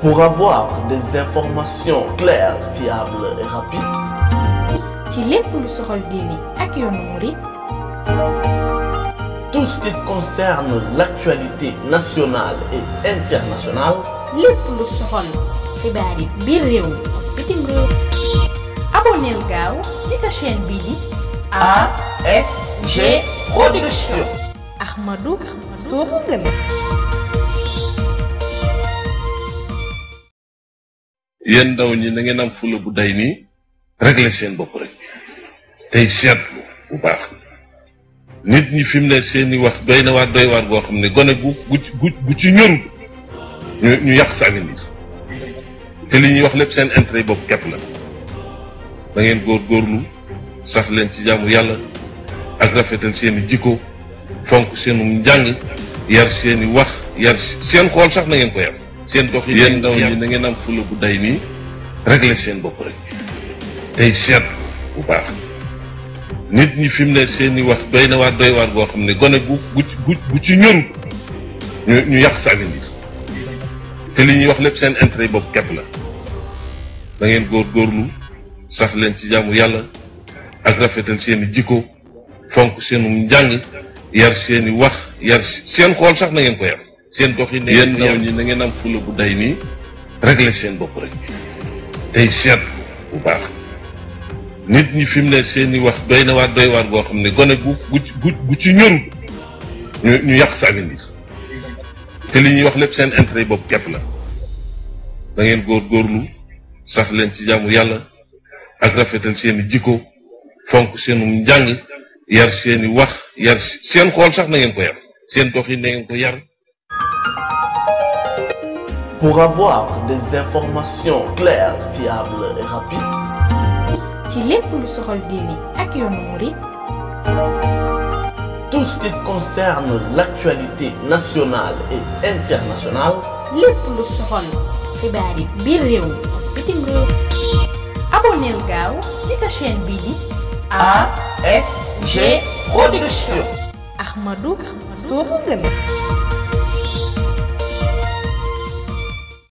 Pour avoir des informations claires, fiables et rapides, ci lépp lu soxal diine ak yoonu murid, tout ce qui concerne l'actualité nationale et internationale, lépp lu soxal xibaar yi biir réew mi ak bitim réew. abonneel gaaw ci sa chaîne bii di ASG Production. Ahmadou Sokho Ngale. yéen ndaw ñi na ngeen am fula bu day nii régler seen bopp rek tey seetlu bu baax nit ñi fi mu ne seeni wax doy na waar doy waar boo xam ne gone gu ci ñorul ñu yàq sa avenir te li ñuy wax lépp seen intérêt bopp képp la da ngeen góorgóorlu sax leen ci jaamu yàlla ak rafetal seeni jikko fonk seenu njàng yar seeni wax yar seen xool sax na ngeen ko yar seen dox yi yéen ndaw ñi na ngeen am fula bu day nii régler seen bopp rek tey seetlu bu baax nit ñi fi mu ne seeni wax doy na waar doy waar boo xam ne gone gu ci ñorul ñu yàq sa avenir te li ñuy wax lépp seen intérêt bopp képp la da ngeen góorgóorlu sax leen ci jaamu yàlla ak rafetal seeni jikko fonk seenu njàng yar seeni wax yar seen xool sax na ngeen ko yar seen dox yi yéen ndaw ñi na ngeen am fula bu day nii régler seen bopp rek tey seetlu bu baax nit ñi fi mu ne seeni wax doy na waar doy waar boo xam ne gone gu ci ñorul ñu yàq sa avenir te li ñuy wax lépp seen intérêt bopp képp la da ngeen góorgóorlu sax leen ci jaamu yàlla ak rafetal seeni jikko fonk seenu njàng yar seeni wax yar seen xool sax na ngeen ko yar seen dox yi na ngeen ko yar. Pour avoir des informations claires, fiables et rapides, ci lépp lu soxal diine ak yoonu murid, tout ce qui concerne l'actualité nationale et internationale, lépp lu soxal xibaar yi biir réew mi ak bitim réew. abonneel gaaw ci sa chaîne bii di ASG Production. Ahmadou Sokho Ngale.